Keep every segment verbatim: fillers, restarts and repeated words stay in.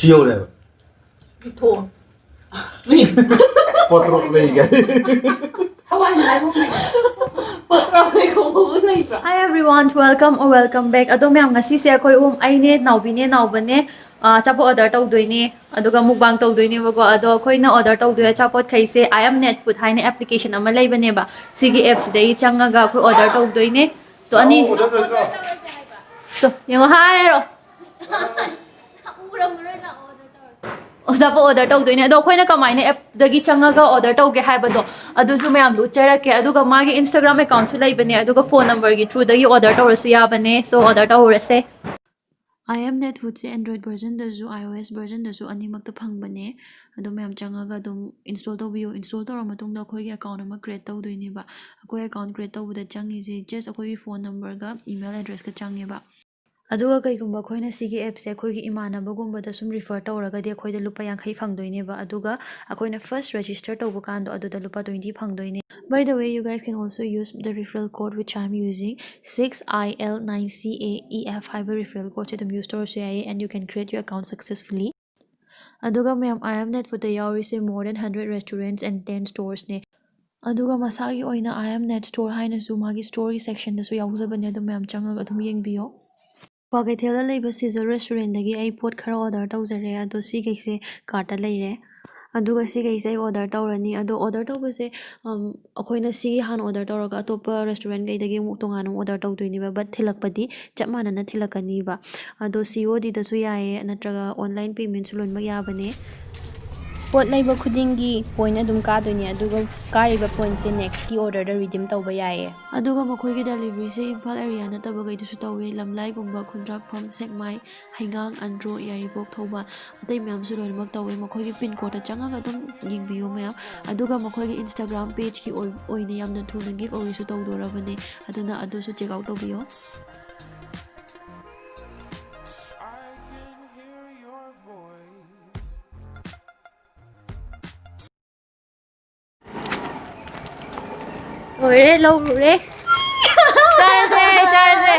ꯁꯤ ꯌꯧꯔꯦꯕ꯫ ꯊꯣꯡ꯫ ꯄꯣꯇ꯭ꯔꯣꯛ ꯂꯩꯒ꯫ ꯍꯋꯥꯏ ꯃꯥꯏꯔꯣꯡ ꯂꯩ꯫ ꯄꯣꯇ꯭ꯔꯣꯛ ꯂꯩ ꯈꯣꯡꯕꯕꯨ ꯂꯩꯕ꯭ꯔꯥ? Hi everyone, welcome or welcome back. ꯑꯗꯣ ꯃꯌꯥꯝ, ꯉꯁꯤꯁꯦ ꯑꯩꯈꯣꯏ ꯑꯍꯨꯝ, ꯑꯩꯅꯦ, ꯅꯥꯎꯕꯤꯅꯦ, ꯅꯥꯎꯕꯅꯦ, ꯑ, ꯑꯆꯥꯄꯣꯠ order ꯇꯧꯗꯣꯏꯅꯦ꯫ ꯑꯗꯨꯒ mukbang ꯇꯧꯗꯣꯏꯅꯦꯕꯀꯣ꯫ ꯑꯗꯣ ꯑꯩꯈꯣꯏꯅ order ꯇꯧꯗꯣꯏ ꯑꯆꯥꯄꯣꯠꯈꯩꯁꯦ I am Net Food ꯍꯥꯏꯅ application ꯑꯃ ꯂꯩꯕꯅꯦꯕ꯫ ꯁꯤꯒꯤ app ꯁꯤꯗꯒꯤ ꯆꯪꯉꯒ ꯑꯩꯈꯣꯏ order ꯇꯧꯗꯣꯏꯅꯦ꯫ ꯇꯣ ꯑꯅꯤ꯫ ꯇꯣ, ꯌꯦꯡꯉꯣ, ꯍꯥꯏꯔꯣ꯫ ꯑꯆꯥꯄꯣꯠ order ꯇꯧꯗꯣꯏꯅꯦ꯫ ꯑꯗꯣ ꯑꯩꯈꯣꯏꯅ ꯀꯃꯥꯏꯅ app ꯇꯒꯤ ꯆꯪꯉꯒ order ꯇꯧꯒꯦ ꯍꯥꯏꯕꯗꯣ, ꯑꯗꯨꯁꯨ ꯃꯌꯥꯝꯗꯣ ꯎꯠꯆꯔꯛꯀꯦ꯫ ꯑꯗꯨꯒ ꯃꯥꯒꯤ Instagram account ꯁꯨ ꯂꯩꯕꯅꯦ, ꯑꯗꯨꯒ phone number ꯒꯤ through ꯗꯒꯤ order ꯇꯧꯔꯁꯨ ꯌꯥꯕꯅꯦ꯫ So order ꯇꯧꯔꯁꯦ꯫ I am Net Food say Android version ꯗꯁꯨ, iOS version ꯗꯁꯨ ꯑꯅꯤꯃꯛꯇ ꯐꯪꯕꯅꯦ꯫ ꯑꯗꯨ ꯃꯌꯥꯝ ꯆꯪꯉꯒ ꯑꯗꯨꯝ install ꯇꯧꯕꯤꯌꯣ꯫ Install ꯇꯧꯔ ꯃꯇꯨꯡꯗ ꯑꯩꯈꯣꯏꯒꯤ account ꯑꯃ create ꯇꯧꯗꯣꯏꯅꯦꯕ꯫ ꯑꯩꯈꯣꯏ account create ꯇꯧꯕꯗ ꯆꯪꯉꯤꯁꯦ just ꯑꯩꯈꯣꯏꯒꯤ phone number ꯒ email address ꯀ ꯆꯪꯉꯦꯕ꯫ ꯑꯗꯨꯒ ꯀꯩꯒꯨꯝꯕ ꯑꯩꯈꯣꯏꯅ ꯁꯤꯒꯤ app ꯁꯦ ꯑꯩꯈꯣꯏꯒꯤ ꯏꯃꯥꯟꯅꯕꯒꯨꯝꯕꯗ ꯁꯨꯝ refer ꯇꯧꯔꯒꯗꯤ ꯑꯩꯈꯣꯏꯗ ꯂꯨꯄꯥ ꯌꯥꯡꯈꯩ ꯐꯪꯗꯣꯏꯅꯦꯕ꯫ ꯑꯗꯨꯒ ꯑꯩꯈꯣꯏꯅ first register ꯇꯧꯕ ꯀꯥꯟꯗꯣ ꯑꯗꯨꯗ ꯂꯨꯄꯥ twenty ꯐꯪꯗꯣꯏꯅꯦ꯫ By the way, you guys can also use the referral code which I am using, six I L nine C A E F ꯍꯥꯏꯕ referral code ꯁꯦ ꯑꯗꯨꯝ use ꯇꯧꯔꯁꯨ ꯌꯥꯏꯌꯦ, and you can create your account successfully꯫ ꯑꯗꯨꯒ ꯃꯌꯥꯝ, I am Net Food ꯇ ꯌꯥꯎꯔꯤꯁꯦ more than hundred restaurants and ten stores ꯅꯦ꯫ ꯑꯗꯨꯒ ꯃꯁꯥꯒꯤ ꯑꯣꯏꯅ I am Net Store ꯍꯥꯏꯅꯁꯨ ꯃꯥꯒꯤ store ꯒꯤ section ꯗꯁꯨ ꯌꯥꯎꯖꯕꯅꯦ, ꯑꯗꯨ ꯃꯌꯥꯝ ꯆꯪꯉꯒ ꯑꯗꯨꯝ ꯌꯦꯡꯕꯤꯌꯣ꯫ ꯀ꯭ꯋꯥꯀꯩꯊꯦꯜꯗ ꯂꯩꯕ Sizzle Restaurant ꯗꯒꯤ ꯑꯩ ꯄꯣꯠ ꯈꯔ order ꯇꯧꯖꯔꯦ, ꯑꯗꯣ ꯁꯤꯈꯩꯁꯦ cart ꯇ ꯂꯩꯔꯦ꯫ ꯑꯗꯨꯒ ꯁꯤꯈꯩꯁꯦ ꯑꯩ order ꯇꯧꯔꯅꯤ꯫ ꯑꯗꯣ order ꯇꯧꯕꯁꯦ, ꯑꯝ, ꯑꯩꯈꯣꯏꯅ ꯁꯤꯒꯤ ꯍꯥꯟꯅ order ꯇꯧꯔꯒ ꯑꯇꯣꯞꯄ restaurant ꯈꯩꯗꯒꯤ ꯑꯃꯨꯛ ꯇꯣꯉꯥꯟꯅ ꯑꯃꯨꯛ order ꯇꯧꯗꯣꯏꯅꯦꯕ, but ꯊꯤꯜꯂꯛꯄꯗꯤ ꯆꯞ ꯃꯥꯟꯅꯅ ꯊꯤꯜꯂꯛꯀꯅꯤꯕ꯫ ꯑꯗꯣ C O D ꯗꯁꯨ ꯌꯥꯏꯌꯦ, ꯅꯠꯇ꯭ꯔꯒ online payment ꯁꯨ ꯂꯣꯏꯅꯃꯛ ꯌꯥꯕꯅꯦ꯫ ꯄꯣꯠ ꯂꯩꯕ ꯈꯨꯗꯤꯡꯒꯤ point ꯑꯗꯨꯝ ꯀꯥꯗꯣꯏꯅꯦ, ꯑꯗꯨꯒ ꯀꯥꯔꯤꯕ point ꯁꯦ next ꯀꯤ order ꯗ redeem ꯇꯧꯕ ꯌꯥꯏꯌꯦ꯫ ꯑꯗꯨꯒ ꯃꯈꯣꯏꯒꯤ delivery ꯁꯦ ꯏꯝꯐꯥꯜ area ꯅꯠꯇꯕꯈꯩꯗꯁꯨ ꯇꯧꯋꯦ, ꯂꯝꯂꯥꯏꯒꯨꯝꯕ, ꯈꯨꯟꯗ꯭ꯔꯥꯛꯐꯝ, ꯁꯦꯛꯃꯥꯏ, ꯍꯩꯉꯥꯡ, ꯑꯟꯗ꯭ꯔꯣ, ꯌꯥꯏꯔꯤꯄꯣꯛ, ꯊꯧꯕꯥꯜ, ꯑꯇꯩ ꯃꯌꯥꯝꯁꯨ ꯂꯣꯏꯅꯃꯛ ꯇꯧꯋꯦ꯫ ꯃꯈꯣꯏꯒꯤ pin code ꯇ ꯆꯪꯉꯒ ꯑꯗꯨꯝ ꯌꯦꯡꯕꯤꯌꯨ ꯃꯌꯥꯝ꯫ ꯑꯗꯨꯒ ꯃꯈꯣꯏꯒꯤ Instagram page ꯀꯤ ꯑꯣꯏ-, ꯑꯣꯏꯅ ꯌꯥꯝꯅ ꯊꯨꯅ giveaway ꯁꯨ ꯇꯧꯗꯣꯔꯕꯅꯦ, ꯑꯗꯨꯅ ꯑꯗꯨꯁꯨ check out ꯇꯧꯕꯤꯌꯣ꯫ ꯂꯣꯏꯔꯦ, ꯂꯧꯔꯨꯔꯦ꯫ ꯆꯥꯔꯁꯦ, ꯆꯥꯔꯁꯦ꯫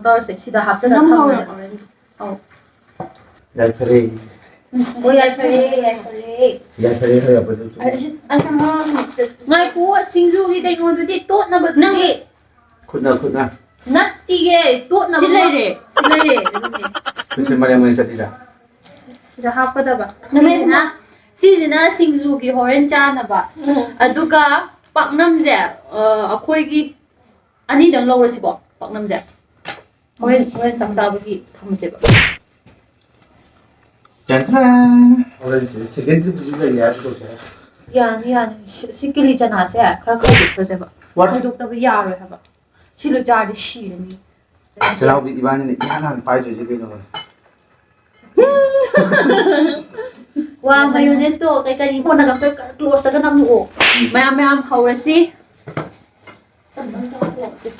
ꯇꯧꯔꯁꯦ, ꯁꯤꯗ ꯍꯥꯞꯆꯜꯂ ꯅꯝ ꯊꯝꯃꯒ ꯍꯧꯔꯦ꯫ Already. ꯑꯧ꯫ ꯌꯥꯏꯐꯔꯦ꯫ ꯎꯝ, ꯑꯣ, ꯌꯥꯏꯐꯔꯦ, ꯌꯥꯏꯐꯔꯦ꯫ ꯌꯥꯏꯐꯔꯦ ꯍꯥꯏꯔꯛꯄꯗꯨ ꯆꯨꯝꯃꯦ꯫ ꯑꯩ, ꯑꯁꯤ, ꯑꯁꯤ ꯃꯃꯥꯡꯒꯤ ꯁꯤꯗ ꯉꯥꯏꯈꯣ, ꯁꯤꯡꯖꯨꯒꯤ ꯀꯩꯅꯣꯗꯨꯗꯤ, ꯇꯣꯠꯅꯕꯗꯨꯗꯤ꯫ ꯅꯪ ꯈꯨꯠꯅ, ꯈꯨꯠꯅ꯫ ꯅꯠꯇꯤꯌꯦ, ꯇꯣꯠꯅꯕ ꯁꯤ ꯑꯃ꯫ ꯂꯩꯔꯦ꯫ ꯁꯤ ꯂꯩꯔꯦ, ꯑꯗꯨꯅꯦ꯫ ꯈꯨꯠꯁꯦ ꯃꯔꯦꯡ ꯃꯔꯦꯡ ꯆꯠꯂꯤꯗ꯫ ꯁꯤꯗ ꯍꯥꯞꯀꯗꯕ꯫ ꯅꯪ ꯁꯤꯁꯤꯅ, ꯁꯤꯁꯤꯅ ꯁꯤꯡꯖꯨꯒꯤ ꯍꯣꯔꯦꯟ ꯆꯥꯅꯕ꯫ ꯎꯝ꯫ ꯑꯗꯨꯒ ꯄꯥꯛꯅꯝꯁꯦ, ꯑ, ꯑꯩꯈꯣꯏꯒꯤ ꯑꯅꯤꯗꯪ ꯂꯧꯔꯁꯤꯀꯣ, ꯄꯥꯛꯅꯝꯁꯦ꯫ ꯍꯣꯔꯦꯟ, ꯍꯣꯔꯦꯟ ꯆꯥꯛ ꯆꯥꯕꯒꯤ ꯊꯝꯃꯁꯦꯕ꯫ ꯇꯟꯇ꯭ꯔꯥ! ꯍꯣꯔꯦꯟ ꯁꯤ second tripꯁꯨ ꯂꯩꯌꯦ ꯍꯥꯏꯕ ꯇꯧꯁꯦ꯫ ꯌꯥꯅꯤ, ꯌꯥꯅꯤ꯫ ꯁꯤ, ꯁꯤ ꯀꯤꯂꯤ ꯆꯅꯥꯁꯦ ꯈꯔ ꯈꯥꯏꯗꯣꯛꯇꯁꯦꯕ꯫ What? ꯈꯥꯏꯗꯣꯛꯇꯕ ꯌꯥꯔꯣꯏ ꯍꯥꯏꯕ꯫ ꯁꯤ ꯂꯣꯏ ꯆꯥꯔꯗꯤ ꯁꯤꯔꯅꯤ꯫ ꯆꯦꯅꯥꯎꯕꯤ ꯏꯕꯥꯅꯤꯅ ꯏꯍꯥꯟ ꯍꯥꯟꯅ ꯄꯥꯏꯗꯣꯏꯁꯦ ꯀꯩꯅꯣ? ꯋꯥ, ꯃꯥꯌꯣꯅꯦꯁꯇꯣ ꯀꯩ ꯀꯔꯤ ꯀꯣꯟꯅꯒ ꯑꯝꯇ closeꯇꯒ ꯅꯝꯃꯛꯑꯣ꯫ ꯃꯌꯥꯝ ꯃꯌꯥꯝ ꯍꯧꯔꯁꯤ꯫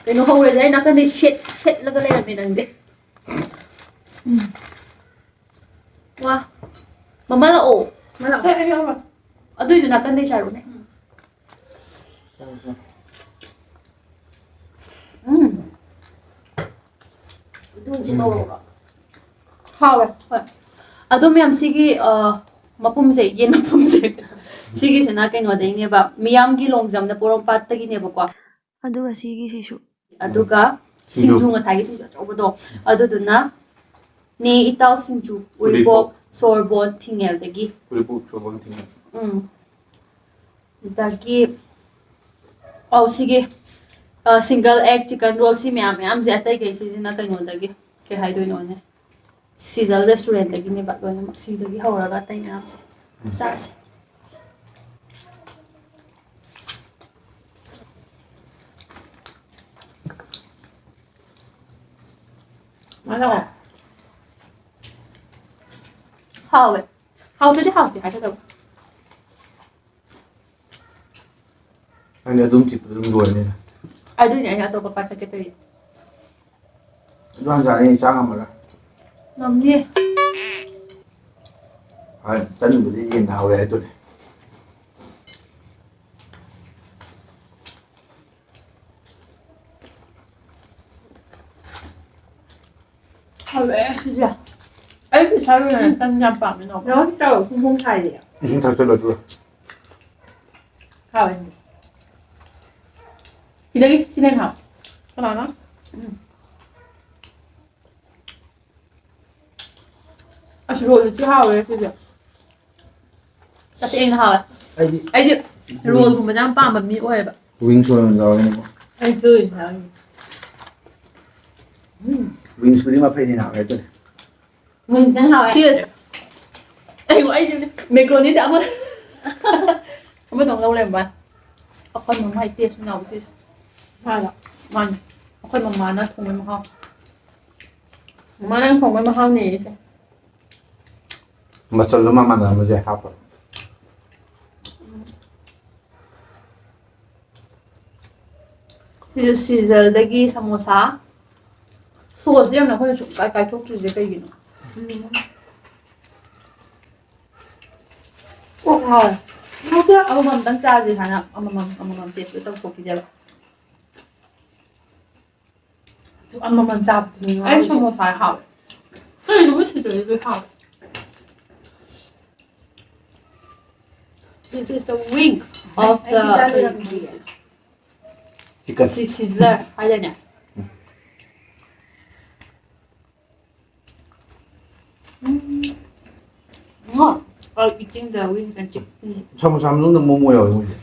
ꯀꯩꯅꯣ ꯍꯧꯔꯁꯦ, ꯑꯩ ꯅꯥꯀꯟꯗꯩ ꯁꯦꯠ-, ꯁꯦꯠꯂꯒ ꯂꯩꯔꯝꯃꯦ ꯅꯪꯗꯤ꯫ ꯎꯝ꯫ ꯋꯥ꯫ ꯃꯃꯥ ꯂꯥꯛꯑꯣ꯫ ꯃꯃꯥ ꯂꯥꯛꯑꯣ꯫ ꯑꯗꯨꯏꯁꯨ ꯅꯥꯀꯟꯗꯩ ꯆꯥꯔꯨꯅꯦ꯫ ꯎꯝ꯫ ꯑꯗꯨ ꯑꯣꯏꯅ ꯁꯤ ꯇꯧꯔꯕ? ꯍꯥꯎꯋꯦ, ꯍꯣꯏ꯫ ꯑꯗꯣ ꯃꯌꯥꯝ, ꯁꯤꯒꯤ, ꯑ, ꯃꯄꯨꯝꯁꯦ, ꯌꯦꯟ ꯃꯄꯨꯝꯁꯦ, ꯁꯤꯒꯤꯁꯤꯅ ꯀꯩꯅꯣꯗꯩꯅꯦꯕ, ꯃꯤꯌꯥꯝꯒꯤ ꯂꯣꯡꯖꯝꯗ ꯄꯣꯔꯣꯝꯄꯥꯠꯇꯒꯤꯅꯦꯕꯀꯣ꯫ ꯑꯗꯨꯒ ꯁꯤꯒꯤꯁꯤꯁꯨ꯫ ꯑꯗꯨꯒ ꯁꯤꯡꯖꯨ꯫ ꯁꯤꯡꯖꯨ, ꯉꯁꯥꯏꯒꯤ ꯁꯤꯡꯖꯨ ꯑꯆꯧꯕꯗꯣ, ꯑꯗꯨꯗꯨꯅ ꯅꯦ ꯏꯇꯥꯎ ꯁꯤꯡꯖꯨ, ꯎꯔꯤꯄꯣꯛ, ꯎꯔꯤꯄꯣꯛ꯫ ꯁꯣꯔꯕꯣꯟ ꯊꯤꯡꯉꯦꯜꯗꯒꯤ꯫ ꯎꯔꯤꯄꯣꯛ ꯁꯣꯔꯕꯣꯟ ꯊꯤꯡꯉꯦꯜ꯫ ꯎꯝ꯫ ꯑꯗꯒꯤ, ꯑꯧ, ꯁꯤꯒꯤ, ꯑ, single egg chicken roll, ꯁꯤ ꯃꯌꯥꯝ ꯃꯌꯥꯝꯁꯦ ꯑꯇꯩ ꯀꯩꯁꯤꯁꯤꯅ ꯀꯩꯅꯣꯗꯒꯤ, ꯀꯩ ꯍꯥꯏꯗꯣꯏꯅꯣꯅꯦ? ꯁꯤꯖꯜ restaurantꯗꯒꯤꯅꯦꯕ ꯂꯣꯏꯅꯃꯛ꯫ ꯁꯤꯗꯒꯤ ꯍꯧꯔꯒ ꯑꯇꯩ ꯃꯌꯥꯝꯁꯦ꯫ ꯎꯝ꯫ ꯆꯥꯔꯁꯦ꯫ ꯃꯥꯅ ꯍꯥꯎꯋꯦ꯫ ꯍꯥꯎꯇ꯭ꯔꯗꯤ ꯍꯥꯎꯇꯦ ꯍꯥꯏꯒꯗꯕ꯫ ꯑꯩꯗꯤ ꯑꯗꯨꯝ ꯆꯤꯛꯄꯗ ꯑꯗꯨꯝ ꯂꯣꯏꯔꯅꯤ꯫ ꯑꯗꯨꯏꯅꯦ ꯑꯩꯅ ꯑꯇꯣꯞꯄ ꯄꯥꯏꯈꯠꯀꯦ ꯇꯧꯔꯤꯁꯦ꯫ ꯑꯗꯨ ꯍꯥꯟ ꯆꯥꯔꯗꯤ ꯆꯥ ꯉꯝꯃꯔꯣꯏ꯫ ꯉꯝꯅꯤ꯫ ꯍꯣꯏ, ꯇꯟꯕꯨꯗꯤ ꯌꯦꯟꯅ ꯍꯥꯎꯋꯦ ꯍꯥꯏꯗꯨꯅꯤ꯫ ꯍꯥꯎꯋꯦ ꯁꯤꯁꯦ꯫ ꯑꯩ ꯏꯁꯥꯒꯤ ꯑꯣꯏꯅ ꯇꯟ ꯌꯥꯝ ꯄꯥꯝꯃꯦ ꯅꯣꯡꯃ꯫ ꯅꯪ ꯆꯥꯎ ꯄꯨꯡ ꯄꯨꯡ ꯁꯥꯏꯗꯤ꯫ ꯏꯁꯤꯡ ꯊꯛꯆꯜꯂꯣ ꯑꯗꯨꯒ꯫ ꯍꯥꯎꯋꯦ꯫ ꯁꯤꯗꯒꯤ ꯁꯤꯅ ꯍꯦꯟꯅ ꯍꯥꯎ꯫ ꯀꯅꯥꯅꯣ? ꯎꯝ꯫ ꯑꯁ ꯔꯣꯜꯗꯤ ꯊꯤ ꯍꯥꯎꯋꯦ ꯁꯤꯁꯦ꯫ ꯇꯁꯦꯡꯅ ꯍꯥꯎꯋꯦ꯫ ꯑꯩꯗꯤ ꯑꯩꯗꯤ ꯔꯣꯜꯒꯨꯝꯕꯁꯦ ꯌꯥꯝ ꯄꯥꯝꯕ ꯃꯤ ꯑꯣꯏꯌꯦꯕ꯫ ꯋꯤꯡꯁ ꯑꯣꯏꯅ ꯌꯥꯎꯔꯦꯅꯦꯀꯣ꯫ ꯑꯩꯁꯨ ꯑꯣꯏꯅ ꯌꯥꯎꯔꯦ꯫ ꯎꯝ꯫ ꯋꯤꯡꯁꯄꯨꯗꯤ ꯃꯐꯩꯅ ꯍꯥꯎꯋꯦ ꯑꯗꯨꯅꯤ꯫ ꯋꯤꯡꯁꯅ ꯍꯥꯎꯋꯦ꯫ ꯁꯤ ꯑꯩ ꯑꯩꯁꯦ ꯃꯦꯀ꯭ꯔꯣꯅꯤꯁꯦ ꯑꯃ ꯑꯃꯗꯧ ꯂꯧ ꯂꯩꯔꯝꯕ꯫ ꯑꯩꯈꯣꯏ ꯃꯃꯥꯏ ꯇꯦꯁ ꯅꯥꯎ ꯇꯦꯁ꯫ ꯃꯥꯅ꯫ ꯃꯥꯅꯤ꯫ ꯑꯩꯈꯣꯏ ꯃꯃꯥꯅ ꯊꯣꯡꯕꯩ ꯃꯍꯥꯎ꯫ ꯃꯃꯥꯅ ꯊꯣꯡꯕꯩ ꯃꯍꯥꯎꯅꯦ ꯁꯦ꯫ ꯃꯆꯜꯗꯣ ꯃꯥ ꯃꯥꯟꯅꯔꯝꯕꯁꯦ ꯍꯥꯞꯄ꯫ ꯁꯤꯁꯨ ꯁꯤꯖꯔꯗꯒꯤ ꯁꯃꯣꯁꯥ꯫ ꯁꯣꯁꯁꯦ ꯌꯥꯝꯅ ꯑꯩꯈꯣꯏꯅ ꯁꯨꯡꯀꯥꯏ ꯀꯥꯏꯊꯣꯛꯇ꯭ꯔꯤꯁꯦ ꯀꯩꯒꯤꯅꯣ? ꯀꯣꯛ ꯉꯥꯎꯋꯦ꯫ ꯅꯪꯁꯨ ꯑꯃꯃꯝꯇꯪ ꯆꯥꯁꯦ ꯍꯥꯏꯅ ꯑꯃꯃꯝ ꯑꯃꯃꯝ ꯇꯦꯁ ꯇꯧꯊꯣꯛꯈꯤꯁꯦꯕ꯫ ꯑꯗꯨ ꯑꯃꯃꯝ ꯆꯥꯕꯗꯨꯅꯦ ꯑꯩ ꯉꯥꯎꯔꯤꯁꯦ꯫ ꯁꯃꯣꯁꯥ ꯍꯥꯎꯋꯦ꯫ ꯀꯩꯅꯣ ꯃꯣꯏ ꯁꯤꯗꯗꯤ ꯂꯣꯏ ꯍꯥꯎꯋꯦ꯫ This is the wing of the ꯑꯩ ꯄꯤꯖꯥ ꯂꯩꯔꯝꯗꯤꯌꯦ꯫ ꯆꯤꯛꯀꯟ꯫ ꯁꯤ ꯁꯤꯖꯔ ꯍꯥꯏꯗꯥꯏꯅꯦ? ꯎꯝ꯫ ꯉꯣ꯫ Are eating the wings and chicken. Samosa ꯃꯅꯨꯡꯗ ꯃꯣꯃꯣ ꯌꯥꯎꯋꯦ ꯃꯣꯏꯁꯦ꯫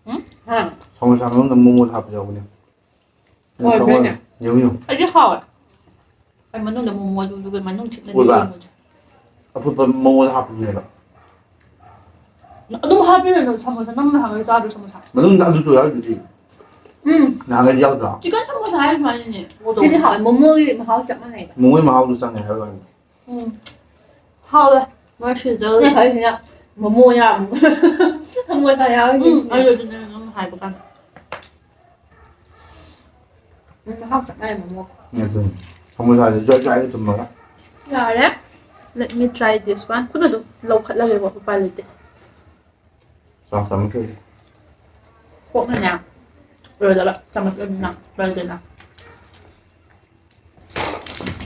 ꯎꯝ? ꯍꯥ? ꯁꯃꯣꯁꯥ ꯃꯅꯨꯡꯗ ꯃꯣꯃꯣ ꯍꯥꯞꯄ ꯌꯥꯎꯕꯅꯦ꯫ ꯍꯣꯏ, ꯁꯒꯣꯜ ꯑꯗꯨꯅꯦ꯫ ꯌꯦꯡꯉꯨ, ꯌꯦꯡꯉꯨ꯫ ꯑꯩꯗꯤ ꯍꯥꯎꯋꯦ꯫ ꯑꯩ ꯃꯅꯨꯡꯗ ꯃꯣꯃꯣ ꯑꯗꯨꯗꯨꯒ ꯃꯅꯨꯡ ꯊꯤꯠꯅꯗꯤ ꯑꯣꯏꯕ? ꯌꯦꯡꯉꯨꯁꯦ꯫ ꯑꯐꯨꯠꯄ ꯃꯣꯃꯣꯗ ꯍꯥꯞꯄꯗꯨꯅꯦꯕ꯫ ꯑꯗꯨꯝ ꯍꯥꯞꯄꯦ ꯀꯩꯅꯣ ꯁꯃꯣꯁꯥ꯫ ꯅꯪ ꯅꯍꯥꯟꯒꯩ ꯆꯥꯗ꯭ꯔꯣ ꯁꯃꯣꯁꯥ? ꯃꯅꯨꯡꯗ ꯑꯂꯨꯁꯨ ꯌꯥꯎꯔꯤꯗꯨꯗꯤ꯫ ꯎꯝ꯫ ꯅꯍꯥꯟꯒꯩꯗꯤ ꯌꯥꯎꯗ꯭ꯔꯣ? ꯆꯤꯛꯀꯟ ꯁꯃꯣꯁꯥ ꯍꯥꯏ ꯁꯨꯃꯥꯏꯅꯅꯦ꯫ ꯁꯤꯗꯤ ꯍꯥꯎꯋꯦ꯫ ꯃꯣꯃꯣꯒꯤ ꯃꯍꯥꯎ ꯆꯞ ꯃꯥꯟꯅꯩꯕ꯫ ꯃꯣꯃꯣꯒꯤ ꯃꯍꯥꯎꯗꯨ ꯆꯪꯉꯦ ꯍꯥꯏꯕ ꯋꯥꯅꯤ꯫ ꯎꯝ꯫ ꯍꯥꯎꯋꯦ꯫ ꯃꯣꯏ ꯁꯤꯗ ꯅꯪ ꯈꯜꯂꯤꯁꯤꯅ ꯃꯣꯃꯣ ꯌꯥꯝ ꯁꯃꯣꯁꯥ ꯌꯥꯎꯔꯤꯅꯦ ꯎꯝ, ꯁꯤꯅꯦ꯫ ꯑꯩꯁꯨ ꯑꯗꯨꯅꯦ ꯅꯪ ꯍꯥꯏꯕ ꯀꯥꯟꯗ꯫ ꯎꯝ, ꯃꯍꯥꯎ ꯆꯞ ꯃꯥꯟꯅꯩ ꯃꯣꯃꯣꯒ꯫ ꯑꯗꯨꯅꯤ꯫ ꯁꯃꯣꯁꯥꯁꯦ ꯖ꯭ꯋꯥꯏ ꯖ꯭ꯋꯥꯏꯒ ꯊꯨꯝꯃꯒ꯫ ꯌꯥꯔꯦ꯫ Let me try this one. ꯈꯨꯠꯅ ꯑꯗꯨꯝ ꯂꯧꯈꯠꯂꯒꯦꯀꯣ, ꯎꯄꯥꯏ ꯂꯩꯇꯦ꯫ ꯆꯥꯛ ꯆꯥꯃꯛꯇꯣꯏꯅꯦ꯫ ꯐꯣꯔꯛꯅꯅꯦ ꯂꯣꯏꯔꯗꯕ, ꯆꯥꯃꯁ ꯑꯣꯏꯕꯅꯤꯅ ꯂꯣꯏꯔꯗꯅ꯫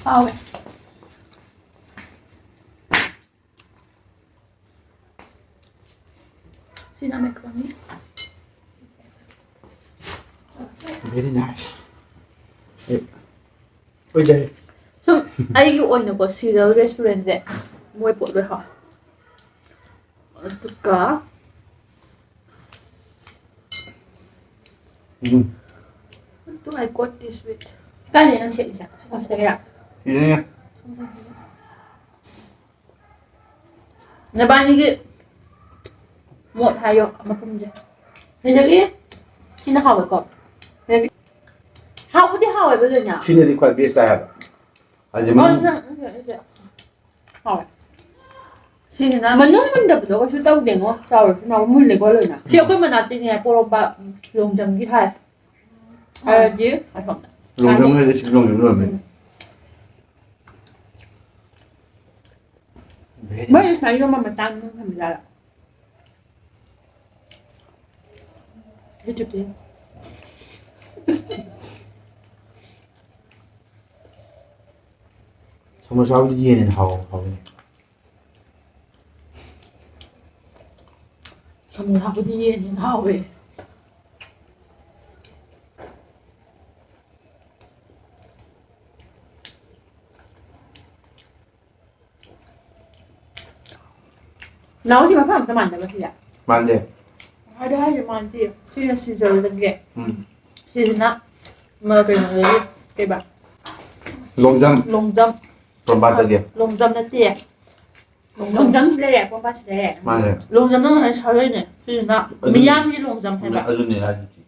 ꯍꯥꯎꯋꯦ꯫ ꯁꯤꯅ macaroni꯫ Very nice. ꯑꯦ, ꯑꯣꯏꯖꯔꯦ꯫ ꯁꯨꯝ ꯑꯩꯒꯤ ꯑꯣꯏꯅꯀꯣ, ꯁꯤꯖꯜ ꯔꯦꯁꯇꯨꯔꯦꯟꯁꯦ ꯃꯣꯏ ꯄꯣꯠ ꯂꯣꯏ ꯍꯥꯎ꯫ ꯑꯗꯨꯒ ꯎꯝ꯫ What do I got this with? ꯀꯥꯏꯗꯩꯅꯣ ꯁꯦꯠꯂꯤꯁꯦ? ꯁꯤ ꯍꯣꯁꯇꯦꯜꯒꯤꯔꯥ? ꯁꯤꯗꯩꯅꯦ꯫ ꯅꯕꯥꯅꯤꯒꯤ ꯃꯣꯠ ꯍꯥꯏꯌꯣ ꯃꯄꯨꯝꯁꯦ꯫ ꯁꯤꯗꯒꯤ ꯁꯤꯅ ꯍꯥꯎꯋꯦꯀꯣ꯫ ꯁꯤꯗꯒꯤ ꯍꯥꯎꯕꯨꯗꯤ ꯍꯥꯎꯋꯦꯕ ꯂꯣꯏꯅ꯫ ꯁꯤꯅꯗꯤ ꯈ꯭ꯋꯥꯏ best ꯇꯥꯏ ꯍꯥꯏꯕ꯫ ꯍꯥꯏꯗꯤ ꯑꯣ, ꯃꯅꯨꯡ ꯁꯤ, ꯁꯤ, ꯁꯤ꯫ ꯍꯥꯎꯋꯦ꯫ ꯁꯤꯁꯤꯅ ꯃꯅꯨꯡ ꯃꯨꯟꯗꯕꯗꯣ ꯀꯩꯁꯨ ꯇꯧꯗꯦꯉꯣ꯫ ꯆꯥꯎꯔꯁꯨ ꯅꯥꯎ ꯃꯨꯜꯂꯦꯀꯣ ꯂꯣꯏꯅ꯫ ꯁꯤ ꯑꯩꯈꯣꯏ ꯃꯅꯥꯛꯇꯤꯅꯦ ꯄꯣꯔꯣꯝꯄꯥꯠ ꯂꯣꯡꯖꯝꯒꯤ ꯍꯥꯏ꯫ ꯍꯥꯏꯔꯗꯤ ꯑꯁꯣꯝꯗ꯫ ꯂꯣꯡꯖꯝ ꯍꯥꯏꯗꯤ ꯁꯤ ꯂꯣꯡꯖꯝ ꯂꯣꯏꯔꯝꯃꯦ꯫ ꯎꯝ꯫ ꯃꯣꯏ ꯁꯨꯃꯥꯏꯅ ꯌꯣꯟꯕ ꯃꯇꯥꯡ ꯅꯪ ꯈꯪꯕꯖꯥꯠꯂꯥ? YouTube ꯇ ꯌꯦꯡꯉꯣ꯫ ꯁꯃꯣꯁꯥꯕꯨꯗꯤ ꯌꯦꯟꯅ ꯍꯦꯟꯅ ꯍꯥꯎ-, ꯍꯥꯎꯋꯤꯅꯦ꯫ ꯁꯃꯣꯁꯥꯕꯨꯗꯤ ꯌꯦꯟꯅ ꯍꯦꯟꯅ ꯍꯥꯎꯋꯦ꯫ ꯅꯥꯎꯁꯤ ꯃꯐꯝ ꯑꯝꯇ ꯃꯥꯟꯗꯕ ꯁꯤꯁꯦ꯫ ꯃꯥꯟꯗꯦ꯫ ꯍꯥꯏꯗꯤ ꯍꯥꯏꯗꯤ ꯃꯥꯟꯗꯦ꯫ ꯁꯤꯅ ꯁꯤꯖꯜꯗꯒꯤ꯫ ꯎꯝ꯫ ꯁꯤꯁꯤꯅ ꯃ-, ꯀꯩꯅꯣꯗꯒꯤ ꯀꯩꯕ? ꯂꯣꯡꯖꯝ꯫ ꯂꯣꯡꯖꯝ꯫ ꯄꯣꯔꯣꯝꯄꯥꯠꯇꯒꯤ꯫ ꯂꯣꯡꯖꯝ ꯅꯠꯇꯦ꯫ ꯂꯣꯡꯖꯝꯁꯨ ꯂꯩꯔꯦ, ꯄꯣꯔꯣꯝꯄꯥꯠꯁꯨ ꯂꯩꯔꯦ꯫ ꯃꯥꯅꯦ꯫ ꯂꯣꯡꯖꯝꯅ ꯉꯁꯥꯏ ꯁꯥꯒꯩꯅꯦ꯫ ꯁꯤꯁꯤꯅ ꯑꯗꯨꯅꯤ꯫ ꯃꯤꯌꯥꯝꯒꯤ ꯂꯣꯡꯖꯝ ꯍꯥꯏꯕ꯫ ꯑꯗꯨꯅꯦ ꯍꯥꯏꯗꯨꯗꯤ꯫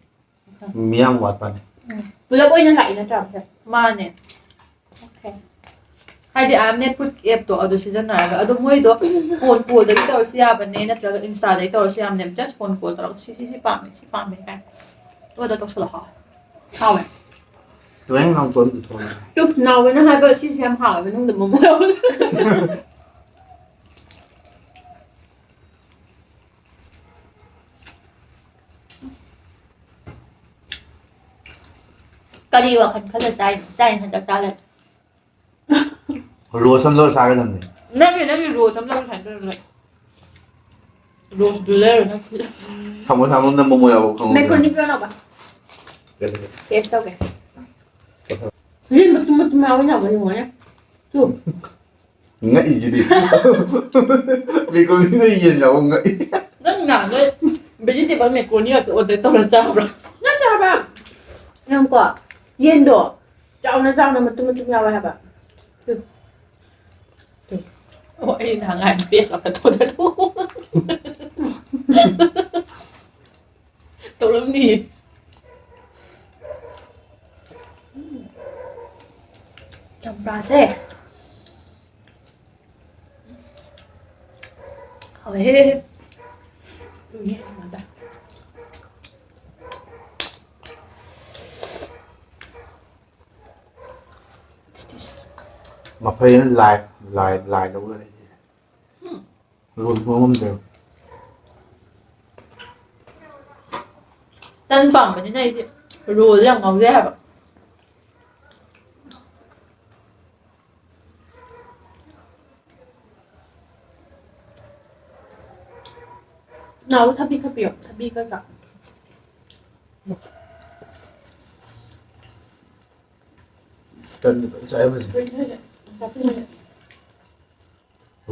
ꯃꯤꯌꯥꯝ ꯋꯥꯠꯄꯅꯦ꯫ ꯎꯝ꯫ ꯄꯨꯂꯞ ꯑꯣꯏꯅ ꯂꯥꯛꯏ ꯅꯠꯇ꯭ꯔꯥ ꯁꯦ? ꯃꯥꯅꯦ꯫ Okay꯫ ꯍꯥꯏꯗꯤ, ꯑꯥ, Netfood app ꯇꯣ ꯑꯗꯨ ꯁꯤꯖꯤꯟꯅꯔꯒ꯫ ꯑꯗꯣ ꯃꯣꯏꯗꯣ phone call ꯗꯒꯤ ꯇꯧꯔꯁꯨ ꯌꯥꯕꯅꯦ, ꯅꯠꯇ꯭ꯔꯒ Insta ꯗꯒꯤ ꯇꯧꯔꯁꯨ ꯌꯥꯕꯅꯦ꯫ Just phone call ꯇꯧꯔꯒ, "ꯁꯤ, ꯁꯤ, ꯁꯤ ꯄꯥꯝꯃꯦ, ꯁꯤ ꯄꯥꯝꯃꯦ" ꯀꯥꯏꯅ꯫ ꯑꯗꯨꯗ ꯇꯧꯁꯜꯂꯛꯑꯣ꯫ ꯍꯥꯎꯋꯦ꯫ ꯇꯨꯌꯦꯡ ꯂꯥꯎ ꯇꯣꯟ ꯄꯨꯊꯣꯛꯑꯣ꯫ ꯇꯨ, ꯅꯥꯎꯕꯅ ꯍꯥꯏꯕ ꯁꯤꯁꯦ ꯌꯥꯝ ꯍꯥꯎꯋꯦ, ꯃꯅꯨꯡꯗ ꯃꯣꯃꯣ ꯌꯥꯎꯕꯗꯣ꯫ ꯀꯔꯤ ꯋꯥꯈꯜ ꯈꯜꯂ ꯆꯥꯏꯅꯣ? ꯆꯥꯏꯅ ꯍꯟꯗꯛ ꯆꯥ ꯂꯩ꯫ Roast ꯑꯃ ꯂꯧꯔ ꯆꯥꯒꯗꯕꯅꯦ꯫ ꯅꯪꯒꯤ, ꯅꯪꯒꯤ roast ꯑꯃ ꯂꯧꯔ ꯁꯨꯃꯥꯏꯅ ꯇꯧꯔꯒ꯫ ꯔꯣꯁꯇꯨ ꯂꯩꯔꯨ ꯅꯪ꯫ ꯁꯥꯃꯨ ꯁꯥꯃꯨꯅ ꯃꯣꯃꯣ ꯌꯥꯎꯕ ꯈꯪꯍꯧꯗꯦ꯫ ꯃꯦꯀ꯭ꯔꯣꯅꯤ ꯄꯤꯔꯛꯑꯣ ꯅꯧꯕ꯫ ꯀꯩꯗꯧꯔꯒꯦ? ꯇꯦꯁ ꯇꯧꯒꯦ꯫ ꯁꯤ ꯃꯇꯨꯝ ꯃꯇꯨꯝ ꯌꯥꯎꯕ ꯌꯥꯕ ꯌꯦꯡꯉꯣꯅꯦ꯫ ꯇꯨ꯫ ꯉꯛꯏꯁꯤꯗꯤ꯫ ꯃꯦꯀ꯭ꯔꯣꯅꯤꯗ ꯌꯦꯟ ꯌꯥꯎꯕ ꯉꯛꯏ꯫ ꯅꯪ ꯅꯍꯥꯟꯒꯩ vegetable macaroni ꯉꯥꯛꯇ order ꯇꯧꯔ ꯆꯥꯕ꯭ꯔꯣ? ꯅꯠꯇꯦ ꯍꯥꯏꯕ꯫ ꯌꯦꯡꯉꯨꯀꯣ꯫ ꯌꯦꯟꯗꯣ ꯆꯥꯎꯅ ꯆꯥꯎꯅ ꯃꯇꯨꯝ ꯃꯇꯨꯝ ꯌꯥꯎꯋꯦ ꯍꯥꯏꯕ꯫ ꯇꯨ꯫ ꯇꯨ꯫ ꯑꯣ, ꯑꯩ ꯅꯍꯥꯟ ꯍꯥꯏ ꯄꯦꯁ ꯑꯃ ꯊꯣꯛꯂꯛꯑꯣ꯫ ꯇꯧꯔꯝꯅꯤꯌꯦ꯫ ꯎꯝ꯫ ꯆꯝꯄ꯭ꯔꯥꯁꯦ꯫ ꯍꯥꯎꯋꯦꯍꯦ꯫ ꯇꯨꯅꯦ ꯍꯥꯏꯕꯗ꯫ ꯃꯐꯩꯅ ꯂꯥꯏ, ꯂꯥꯏ, ꯂꯥꯏ ꯂꯧꯔ ꯂꯩ꯫ ꯎꯝ꯫ ꯔꯣꯜ ꯊꯣꯡ ꯉꯝꯗ꯭ꯔꯦꯕ꯫ ꯇꯟ ꯄꯥꯝꯕꯅꯤꯅ ꯑꯩꯗꯤ ꯔꯣꯜ ꯌꯥꯝ ꯉꯥꯎꯖꯩ ꯍꯥꯏꯕ꯫ ꯅꯥꯎ ꯊꯕꯤ ꯈꯞꯄꯤꯌꯣ, ꯊꯕꯤ ꯀꯩꯀꯥ꯫ ꯇꯟꯗꯤ ꯐꯖꯅ ꯆꯥꯏ ꯍꯧꯖꯤꯛ꯫ ꯀꯩꯅꯣ ꯍꯥꯏꯁꯦ?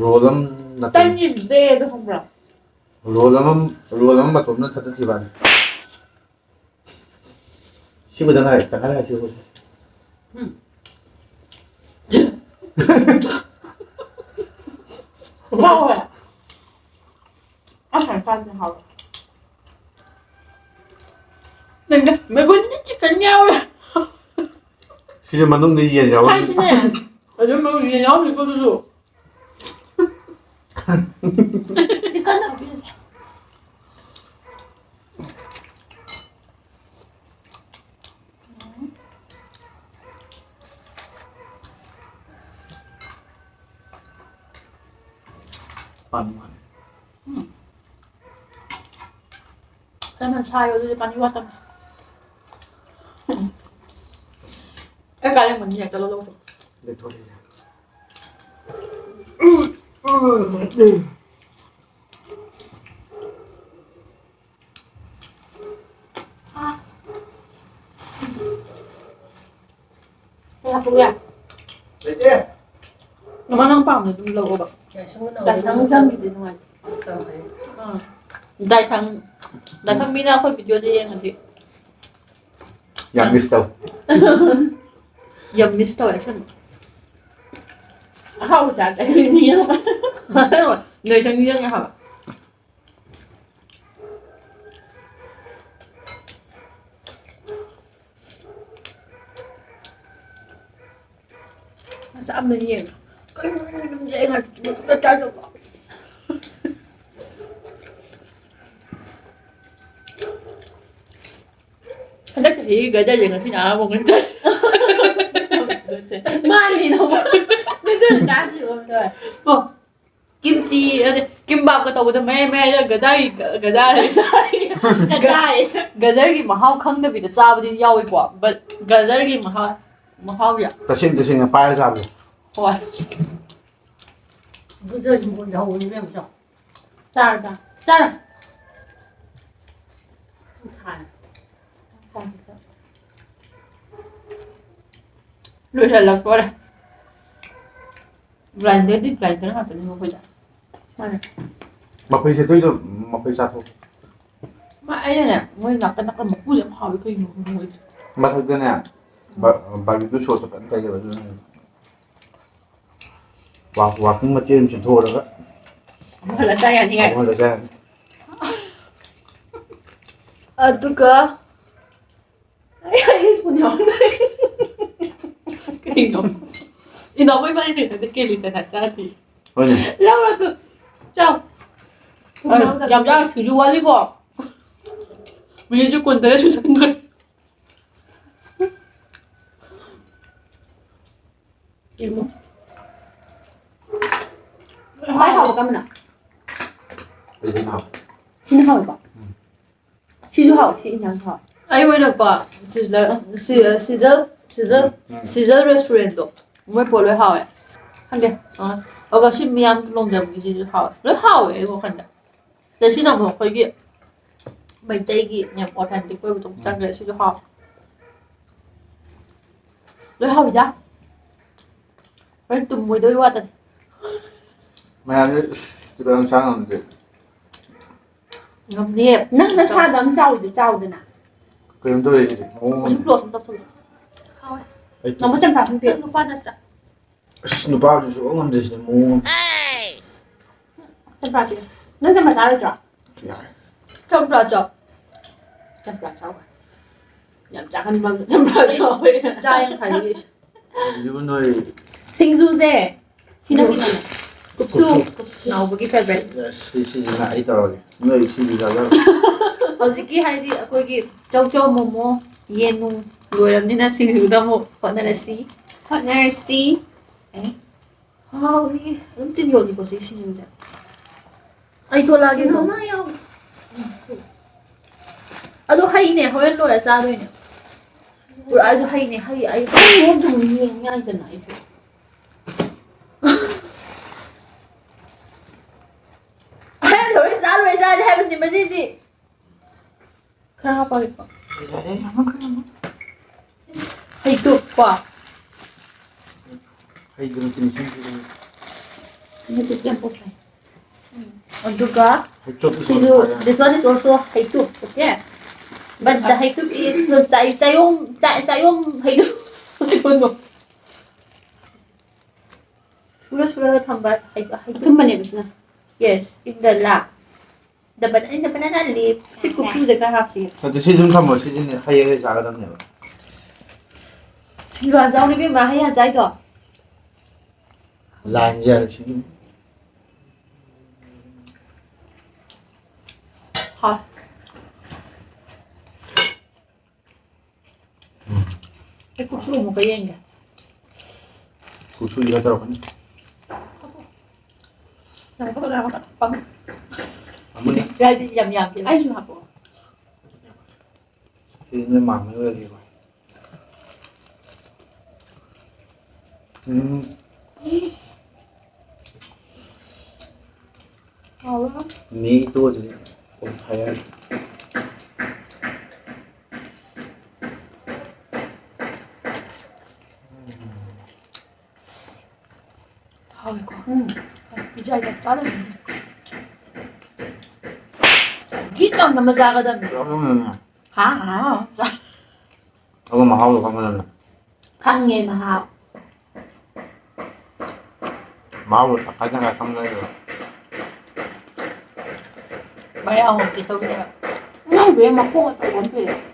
ꯔꯣꯜ ꯑꯃ ꯅꯥꯀꯟ ꯇꯟꯒꯤ ꯕꯦꯗꯣ ꯈꯪꯕ꯭ꯔꯣ? ꯔꯣꯜ ꯑꯃ, ꯔꯣꯜ ꯑꯃ ꯃꯇꯣꯝꯅ ꯊꯥꯗꯠꯈꯤꯕ ꯋꯥꯅꯤ꯫ ꯁꯤꯕꯨꯗ ꯉꯥꯏ, ꯇꯪꯈꯥꯏ ꯉꯥꯏ ꯁꯤꯕꯨ꯫ ꯎꯝ꯫ ꯍꯥꯎꯋꯦ꯫ ꯑꯁ, ꯌꯥꯝ ꯆꯥꯗꯦ, ꯍꯥꯎꯋꯦ꯫ ꯅꯪꯒ ꯃꯒꯨꯟꯒꯤ ꯆꯤꯛꯀꯟ ꯌꯥꯎꯋꯦ꯫ ꯁꯤꯁꯨ ꯃꯅꯨꯡꯗ ꯌꯦꯟ ꯌꯥꯎꯋꯦ꯫ ꯍꯥꯏꯗꯤꯅꯦ, ꯑꯗꯨꯝ ꯌꯦꯟ ꯌꯥꯎꯔꯝꯅꯤꯀꯣ ꯑꯗꯨꯁꯨ꯫ ꯁꯤ ꯀꯟꯅ ꯍꯥꯞꯄꯤꯔꯁꯦ꯫ ꯄꯥꯟ ꯃꯥꯜꯂꯦ꯫ ꯎꯝ꯫ ꯀꯟꯅ ꯁꯥꯏꯌꯣ, ꯑꯗꯨꯗꯤ ꯄꯥꯅꯤ ꯋꯥꯠꯇꯕꯅꯦ꯫ ꯑꯩ ꯀꯥꯂꯦꯟ ꯃꯅꯤ ꯆꯠꯂꯣ ꯂꯧꯔꯣ꯫ ꯂꯩꯊꯣꯛꯑꯦ꯫ ꯎꯝ, ꯎꯝ, ꯎꯝ꯫ ꯍꯥꯞꯄꯛꯎ ꯌꯥꯏ꯫ ꯂꯩꯇꯦ꯫ ꯃꯃꯥ, ꯅꯪ ꯄꯥꯝꯕꯗꯣ ꯑꯗꯨꯝ ꯂꯧꯑꯣꯕ꯫ ꯂꯥꯏꯁꯪ ꯂꯥꯏꯁꯪ ꯆꯪꯈꯤꯕꯗꯤ ꯅꯨꯡꯉꯥꯏꯇꯦ꯫ ꯇꯧꯈ꯭ꯔꯦ꯫ ꯑꯥ꯫ ꯂꯥꯏꯁꯪ, ꯂꯥꯏꯁꯪ ꯃꯤꯅ ꯑꯩꯈꯣꯏ ꯚꯤꯗꯤꯑꯣꯗ ꯌꯦꯡꯉꯗꯤ꯫ ꯌꯥꯝ ꯃꯤꯁ ꯇꯧ꯫ ꯌꯥꯝ ꯃꯤꯁ ꯇꯧꯋꯦ ꯑꯁꯦꯡꯕ꯫ ꯑꯍꯥꯎꯕ ꯆꯥꯗ꯭ꯔꯦ ꯃꯤ ꯑꯃ꯫ ꯂꯥꯏꯁꯪ ꯃꯤꯅ ꯍꯥꯏꯕ꯫ ꯃꯆꯥ ꯑꯃ ꯌꯦꯡꯉꯣ꯫ ꯀꯩꯅꯣ ꯅꯪꯒꯤ ꯌꯨꯝꯁꯦ ꯑꯩ ꯉꯥꯏ ꯆꯨꯝꯅ ꯆꯨꯝꯅ ꯆꯥꯗꯧꯕ꯫ ꯍꯟꯗꯛ ꯆꯍꯤ ꯒꯖꯔꯁꯦ ꯉꯁꯤꯅ ꯑꯍꯥꯟꯕ ꯑꯣꯏꯅ ꯆꯥꯏ꯫ ꯃꯥꯅꯤ ꯅꯪ꯫ ꯒꯖꯔ ꯆꯥꯁꯤꯔꯣ ꯑꯝꯇ? ꯀꯣ꯫ ꯀꯤꯝꯆꯤ, ꯅꯠꯇꯦ, ꯀꯤꯝꯕꯥꯞꯀ ꯇꯧꯕꯗ ꯃꯌꯥꯏ ꯃꯌꯥꯏꯗ ꯒꯖꯥꯔꯒꯤ, ꯒꯖꯥꯔ, ꯒꯖꯥꯏ꯫ ꯒꯖꯔꯒꯤ ꯃꯍꯥꯎ ꯈꯪꯗꯕꯤꯗ ꯆꯥꯕꯗꯤ ꯌꯥꯎꯏꯀꯣ, but ꯒꯖꯔꯒꯤ ꯃꯍꯥꯎ, ꯃꯍꯥꯎ ꯌꯥ-, ꯇꯁꯦꯡ ꯇꯁꯦꯡꯅ ꯄꯥꯏꯔ ꯆꯥꯕꯗꯣ꯫ ꯍꯣꯏ꯫ ꯒꯖꯔꯒꯤ ꯃꯈꯣꯟꯗ ꯍꯧꯕꯅꯤ ꯏꯕꯦꯝꯃ, ꯆꯥꯎ꯫ ꯆꯥꯔꯣ, ꯆꯥꯔꯣ, ꯆꯥꯔꯣ꯫ ꯂꯣꯏꯁꯤꯜꯂꯛꯇꯣꯔꯦ꯫ Grinderꯗꯤ grinder ꯉꯥꯛꯇꯅꯤ ꯃꯈꯣꯏꯁꯦ꯫ ꯃꯥꯅꯦ꯫ ꯃꯐꯩ ꯁꯦꯠꯇꯣꯏꯗꯣ ꯃꯐꯩ ꯆꯥꯊꯣꯛ꯫ ꯃꯥ, ꯑꯩꯅꯅꯦ, ꯃꯣꯏ ꯅꯥꯀꯟ ꯅꯥꯀꯟ ꯃꯀꯨꯁꯦ ꯌꯥꯝ ꯍꯥꯎꯋꯦ, ꯀꯩꯒꯤꯅꯣ ꯈꯪꯗꯦ ꯃꯣꯏꯁꯦ꯫ ꯃꯊꯛꯇꯅꯦ, ꯕ-, barbecue sauce ꯐꯖꯅ ꯇꯩꯌꯦꯕ, ꯑꯗꯨꯅ ꯋꯥꯛ-, walking ꯃꯆꯦꯠ ꯑꯃ ꯆꯦꯟꯊꯣꯛꯎꯔꯒ ꯑꯃꯨꯛ ꯍꯜꯂ ꯆꯥ ꯌꯥꯅꯤꯡꯉꯥꯏ꯫ ꯑꯃꯨꯛ ꯍꯜꯂ ꯆꯥ ꯌꯥꯅꯤ꯫ ꯑꯗꯨꯒ ꯑꯩ, ꯑꯩ spoon ꯌꯥꯎꯔꯝꯗ꯭ꯔꯦ꯫ ꯀꯩꯅꯣ? ꯏꯅꯥꯎ ꯏꯕꯥꯅꯤ ꯁꯤꯗꯗꯤ ꯀꯦꯂꯤ ꯆꯅꯥ ꯆꯥꯗꯦ꯫ ꯍꯣꯏꯅꯦ꯫ ꯂꯧꯔꯣ ꯑꯗꯨ꯫ ꯆꯥꯎ꯫ ꯑꯩ ꯌꯥꯝ ꯆꯥꯔꯣꯏ, ꯁꯤꯁꯨ ꯋꯥꯠꯂꯤꯀꯣ꯫ ꯃꯤꯅꯤꯠꯁꯨ ꯀꯨꯟꯇꯔꯦꯠ ꯁꯨꯖꯟꯈ꯭ꯔꯦ꯫ ꯌꯦꯡꯉꯣ꯫ ꯈ꯭ꯋꯥꯏ ꯍꯥꯎꯕ ꯀꯔꯝꯕꯅꯣ? ꯑꯩꯗꯤ ꯍꯥꯎ꯫ ꯁꯤꯅ ꯍꯥꯎꯋꯦꯀꯣ? ꯎꯝ꯫ ꯁꯤꯁꯨ ꯍꯥꯎꯋꯦ, ꯁꯤ ꯏꯟꯁꯥꯡꯁꯨ ꯍꯥꯎꯋꯦ꯫ ꯑꯩ ꯑꯣꯏꯅꯀꯣ, ꯁꯤꯖ-, ꯁꯤ-, ꯁꯤꯖꯜ, ꯁꯤꯖꯜ, ꯎꯝ, ꯎꯝ꯫ ꯁꯤꯖꯜ restaurantꯗꯣ, ꯃꯣꯏ ꯄꯣꯠ ꯂꯣꯏ ꯍꯥꯎꯋꯦ꯫ ꯈꯪꯗꯦ꯫ ꯑꯥ, ꯑꯗꯨꯒ ꯁꯤ ꯃꯤꯌꯥꯝ ꯂꯣꯡꯖꯝꯒꯤꯁꯤꯁꯨ ꯍꯥꯎꯋꯦ꯫ ꯂꯣꯏ ꯍꯥꯎꯋꯦ ꯑꯩ ꯋꯥꯈꯜꯗ꯫ ꯑꯗꯩ ꯁꯤꯅ ꯑꯃꯨꯛ ꯑꯩꯈꯣꯏꯒꯤ ꯃꯩꯇꯩꯒꯤ ꯌꯥꯝ authentic ꯑꯣꯏꯕꯗꯣ ꯑꯃꯨꯛ ꯆꯪꯈ꯭ꯔꯦ꯫ ꯁꯤꯁꯨ ꯍꯥꯎꯋꯦ꯫ ꯂꯣꯏ ꯍꯥꯎꯏꯗ꯫ ꯍꯣꯔꯦꯟ ꯇꯨꯝꯃꯣꯏꯗꯣꯏ ꯋꯥꯇꯅꯤ꯫ ꯃꯌꯥꯝꯁꯦ ꯑꯁ, ꯀꯤꯂꯣ ꯌꯥꯝ ꯆꯥ ꯉꯝꯗꯦ꯫ ꯉꯝꯅꯤꯌꯦ꯫ ꯅꯪ ꯅꯁꯥꯗ ꯑꯃ ꯆꯥꯎꯏꯗꯣ ꯆꯥꯎꯗꯅ꯫ ꯀꯩꯅꯣꯝ ꯇꯧꯔꯦ ꯁꯤꯗꯤ꯫ ꯃꯑꯣꯡ ꯑꯃ꯫ ꯀꯩꯁꯨ close ꯑꯃ ꯇꯧꯊꯣꯛꯑꯣ꯫ ꯍꯥꯎꯋꯦ꯫ ꯑꯩ ꯅꯪꯕꯨ ꯆꯝꯄ꯭ꯔꯥ ꯈꯪꯗꯦ꯫ ꯅꯪ ꯅꯨꯄꯥ ꯅꯠꯇ꯭ꯔꯥ? ꯑꯁ, ꯅꯨꯄꯥ ꯍꯧꯖꯤꯛ ꯁꯨꯡꯉꯝ ꯉꯝꯗꯦ ꯁꯤꯗꯤ ꯃꯑꯣꯡ ꯑꯃ꯫ ꯆꯝꯄ꯭ꯔꯥ ꯄꯤꯌꯨ꯫ ꯅꯪ ꯆꯝꯄ꯭ꯔꯥ ꯆꯥꯔꯣꯏꯗ꯭ꯔꯣ? ꯌꯥꯔꯦ꯫ ꯆꯝꯄ꯭ꯔꯥ ꯆꯥꯎ꯫ ꯆꯝꯄ꯭ꯔꯥ ꯆꯥꯎ꯫ ꯌꯥꯝ ꯆꯥꯒꯟꯕ ꯑꯃ ꯆꯝꯄ꯭ꯔꯥ ꯆꯥꯎ꯫ ꯆꯥ ꯌꯥꯝ ꯈꯜꯂꯤ꯫ ꯍꯧꯖꯤꯛꯄꯨ ꯅꯣꯏ ꯁꯤꯡꯖꯨꯁꯦ꯫ ꯁꯤꯅ ꯀꯩꯅꯣꯅꯦ꯫ ꯀꯨꯞꯁꯨ꯫ ꯀꯨꯞꯁꯨ꯫ ꯅꯥꯎꯕꯒꯤ favourite꯫ ꯁꯤ, ꯁꯤꯁꯤꯅ ꯑꯩ ꯇꯧꯔꯒꯦ꯫ ꯅꯣꯏ ꯁꯤꯡꯖꯨ ꯆꯥꯖꯔꯣ꯫ ꯍꯧꯖꯤꯛꯀꯤ ꯍꯥꯏꯗꯤ ꯑꯩꯈꯣꯏꯒꯤ ꯆꯧ ꯆꯧ ꯃꯣꯃꯣ ꯌꯦꯟ ꯅꯨꯡ ꯂꯣꯏꯔꯕꯅꯤꯅ ꯁꯤꯡꯖꯨꯗ ꯑꯃꯨꯛ ꯍꯣꯠꯅꯔꯁꯤ꯫ ꯍꯣꯠꯅꯔꯁꯤ꯫ ꯑꯦ꯫ ꯍꯥꯎꯅꯤ꯫ ꯑꯗꯨꯝ ꯇꯤꯟ ꯌꯣꯠꯂꯤꯀꯣ ꯁꯤ ꯁꯤꯡꯖꯨꯁꯦ꯫ ꯑꯩ ꯊꯣꯛꯂꯛꯑꯒꯦ ꯑꯗꯨꯝ꯫ ꯀꯩꯅꯣꯝꯃ ꯌꯥꯎ-, ꯑꯗꯣ ꯍꯩꯅꯦ, ꯍꯣꯔꯦꯟ ꯂꯣꯏꯔ ꯆꯥꯗꯣꯏꯅꯦ꯫ ꯄꯨꯔꯛꯑꯁꯨ ꯍꯩꯅꯦ, ꯍꯩ, ꯑꯩ ꯍꯩ ꯃꯑꯣꯡꯗꯨꯕꯨ ꯌꯦꯡ ꯌꯥꯏꯗꯅ ꯑꯩꯁꯨ꯫ ꯍꯣꯔꯦꯟ ꯂꯣꯏꯔ ꯆꯥ, ꯂꯣꯏꯔ ꯆꯥꯁꯦ ꯍꯥꯏꯕꯅꯤ ꯃꯁꯤꯗꯤ꯫ ꯈꯔ ꯍꯥꯞꯄꯛꯑꯒꯦꯀꯣ꯫ ꯌꯥꯏ, ꯌꯥꯏ, ꯌꯥꯝꯃꯟꯈ꯭ꯔꯦ, ꯌꯥꯝꯃꯟꯈ꯭ꯔꯦ꯫ ꯍꯩꯇꯨꯞꯀꯣ꯫ ꯍꯩꯗꯨꯅ finishing ꯄꯤꯔꯦ꯫ ꯍꯩꯇꯨꯞ ꯌꯥꯝ ꯄꯣꯛꯈ꯭ꯔꯦ꯫ ꯎꯝ꯫ ꯑꯗꯨꯒ ꯍꯩꯇꯨꯞ ꯁꯤꯁꯨ, ꯄꯤꯔꯦ꯫ This one is also ꯍꯩꯇꯨꯞ, okay? But the ꯍꯩꯇꯨꯞ is ꯆꯥꯏ-, ꯆꯥꯌꯣꯝ, ꯆꯥ-, ꯆꯥꯌꯣꯝ ꯍꯩꯇꯨꯞ꯫ ꯁꯨꯔ ꯁꯨꯔꯒ ꯊꯝꯕ ꯍꯩ-, ꯍꯩꯇꯨꯞ꯫ ꯑꯊꯨꯝꯕꯅꯦꯕ ꯁꯤꯅ꯫ Yes, in the la-, the ban-, in the banana leaf꯫ ꯁꯤ ꯀꯨꯞꯁꯨꯁꯦ ꯈꯔ ꯍꯥꯞꯁꯤ꯫ ꯅꯠꯇꯦ, ꯁꯤ ꯑꯗꯨꯝ ꯊꯝꯃꯣ, ꯁꯤꯗꯤꯅꯦ ꯍꯩ ꯍꯩ ꯆꯥꯒꯗꯕꯅꯦꯕ꯫ ꯁꯤꯡꯖꯨ ꯍꯥꯟ ꯆꯥꯎꯅꯦ ꯏꯕꯦꯝꯃ, ꯍꯩ ꯍꯥꯟ ꯆꯥꯏꯗꯣ꯫ Line ꯁꯦ ꯌꯥꯔꯦ, ꯁꯤꯗꯤ꯫ ꯍꯥꯎ꯫ ꯑꯩ ꯀꯨꯞꯁꯨ ꯑꯃꯨꯛꯀ ꯌꯦꯡꯒꯦ꯫ ꯀꯨꯞꯁꯨ ꯏꯔ ꯇꯧꯔꯛꯀꯅꯤ꯫ ꯌꯥꯝ ꯌꯥꯝꯗꯦ꯫ ꯑꯩꯁꯨ ꯍꯥꯞꯄꯛꯑꯣ꯫ ꯁꯤꯗꯤ ꯅꯣꯏ ꯃꯥꯝꯃ ꯑꯣꯏꯔꯒꯦꯀꯣ꯫ ꯎꯝ꯫ ꯍꯥꯎꯋꯦ꯫ ꯃꯤ ꯇꯣꯛꯑꯁꯤꯅꯦ꯫ On fire꯫ ꯆꯥꯗꯕꯅꯤ꯫ ꯒꯤꯠ ꯇꯧꯅ ꯑꯃ ꯆꯥꯒꯗꯕꯅꯤ꯫ ꯆꯥꯔꯝꯃꯅꯤ꯫ ꯍꯥ? ꯍꯥ? ꯑꯗꯨ ꯃꯍꯥꯎꯗꯣ ꯈꯪꯒꯗꯕꯅꯤ꯫ ꯈꯪꯉꯦ ꯃꯍꯥꯎ꯫ ꯃꯍꯥꯎꯗꯣ ꯇꯪꯈꯥꯏ ꯇꯪꯈꯥꯏ ꯈꯪꯒꯗꯕꯅꯤ꯫ ꯃꯌꯥꯝ ꯑꯃ ꯄꯤꯊꯣꯛꯈꯤꯕ꯫ ꯅꯪꯗꯤ ꯃꯈꯣꯡ ꯑꯆꯧꯕ ꯑꯃ ꯄꯤꯔꯛꯑꯦ꯫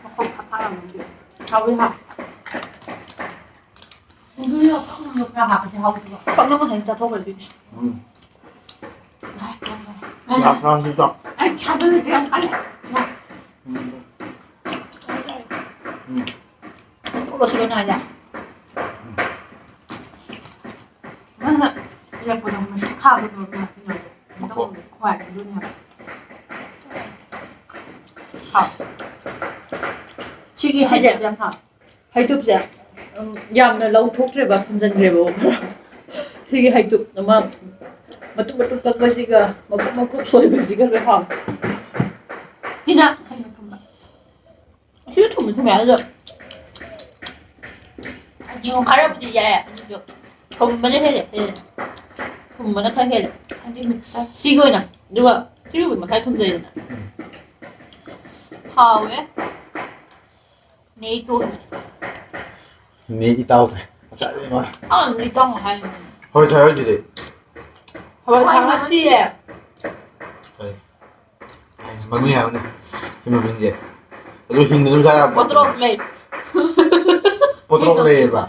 ꯃꯈꯣꯡ ꯊꯥ ꯊꯥ ꯑꯃ ꯄꯤꯔꯛꯑꯦ꯫ ꯍꯥꯎꯋꯤ ꯍꯥꯎ꯫ ꯑꯗꯨꯅ ꯑꯩꯈꯣꯏꯅ ꯈꯔ ꯍꯥꯞꯄꯗꯤ ꯍꯥꯎꯗꯣꯏꯕ꯫ ꯄꯥꯛꯅꯝ ꯉꯁꯥꯏ ꯆꯥꯊꯣꯛꯈ꯭ꯔꯦ ꯑꯗꯨꯏꯅꯦ꯫ ꯎꯝ꯫ ꯂꯥꯛ ꯇꯔꯥꯁꯨ ꯆꯥꯎ꯫ ꯑꯩ ꯊꯥꯗꯔꯗꯤ ꯌꯥꯝ ꯀꯜꯂꯦ꯫ ꯎꯝ꯫ ꯎꯝ꯫ ꯇꯣꯛꯂꯁꯨ ꯂꯣꯏꯅ ꯍꯥꯏꯗ꯫ ꯎꯝ꯫ ꯅꯪꯅ ꯏꯔꯛꯄꯗꯣ ꯃꯁꯛ ꯊꯥꯕꯗꯣ ꯀꯩꯅꯣ ꯇꯧꯕꯗꯣ꯫ ꯃꯈꯣꯛ꯫ ꯍꯣꯏ, ꯑꯗꯨꯅꯦ ꯍꯥꯏꯕ꯫ ꯍꯥꯎ꯫ ꯁꯤꯒꯤ ꯍꯥꯏꯁꯦ ꯁꯤꯁꯦ ꯌꯥꯝ ꯍꯥꯎ꯫ ꯍꯩꯇꯨꯞꯁꯦ, ꯎꯝ, ꯌꯥꯝꯅ ꯂꯧꯊꯣꯛꯇ꯭ꯔꯦꯕ, ꯐꯨꯝꯖꯤꯟꯈ꯭ꯔꯦꯕ ꯈꯔ꯫ ꯁꯤꯒꯤ ꯍꯩꯇꯨꯞ ꯑꯃ ꯃꯇꯨꯝ ꯃꯇꯨꯝ ꯀꯛꯄꯁꯤꯒ ꯃꯀꯨꯞ ꯃꯀꯨꯞ ꯁꯣꯏꯕꯁꯤꯒ ꯂꯣꯏ ꯍꯥꯎꯋꯦ꯫ ꯁꯤꯅ ꯍꯦꯟꯅ ꯊꯨꯝꯕ꯫ ꯁꯤꯁꯨ ꯊꯨꯝꯕ ꯊꯨꯝꯃꯦ ꯑꯗꯨꯗꯣ꯫ ꯌꯦꯡꯉꯨ, ꯈꯔꯕꯨꯗꯤ ꯌꯥꯏ, ꯑꯗꯨꯁꯨ ꯊꯨꯝꯕꯅ ꯍꯦꯜꯂꯦ, ꯍꯦꯜꯂꯦ꯫ ꯊꯨꯝꯕꯅ ꯈꯔ ꯍꯦꯜꯂꯦ꯫ ꯍꯥꯏꯗꯤ ꯃꯤꯛꯁꯆꯔ꯫ ꯁꯤꯒꯤ ꯑꯣꯏꯅ꯫ ꯑꯗꯨꯒ ꯁꯤꯁꯨ ꯃꯁꯥꯏ ꯊꯨꯝꯖꯩꯗꯅ꯫ ꯎꯝ꯫ ꯍꯥꯎꯋꯦ꯫ ꯅꯦ ꯏꯇꯣꯝꯁꯦ꯫ ꯅꯦ ꯏꯇꯥꯎꯁꯦ꯫ ꯉꯁꯥꯏꯗꯩ ꯃꯥ꯫ ꯑꯥ, ꯅꯦ ꯏꯇꯥꯎ ꯍꯥꯏꯅꯦ꯫ ꯍꯣꯏ, ꯊꯣꯏ, ꯍꯣꯏ, ꯆꯤꯗꯤ꯫ ꯍꯋꯥꯏ ꯊꯥꯡꯒꯠꯇꯤꯌꯦ꯫ ꯀꯔꯤ? ꯀꯩꯅꯣ, ꯃꯃꯤꯡ ꯍꯥꯏꯕꯅꯦ꯫ ꯁꯤ ꯃꯃꯤꯡꯁꯦ꯫ ꯑꯗꯨ ꯍꯤꯡꯅ ꯑꯗꯨꯝ ꯆꯥ ꯌꯥꯕ ꯄꯣꯠꯇꯨꯅꯦ꯫ ꯄꯣꯇ꯭ꯔꯣꯛ ꯂꯩ꯫ ꯄꯣꯇ꯭ꯔꯣꯛ ꯂꯩꯌꯦꯕ꯫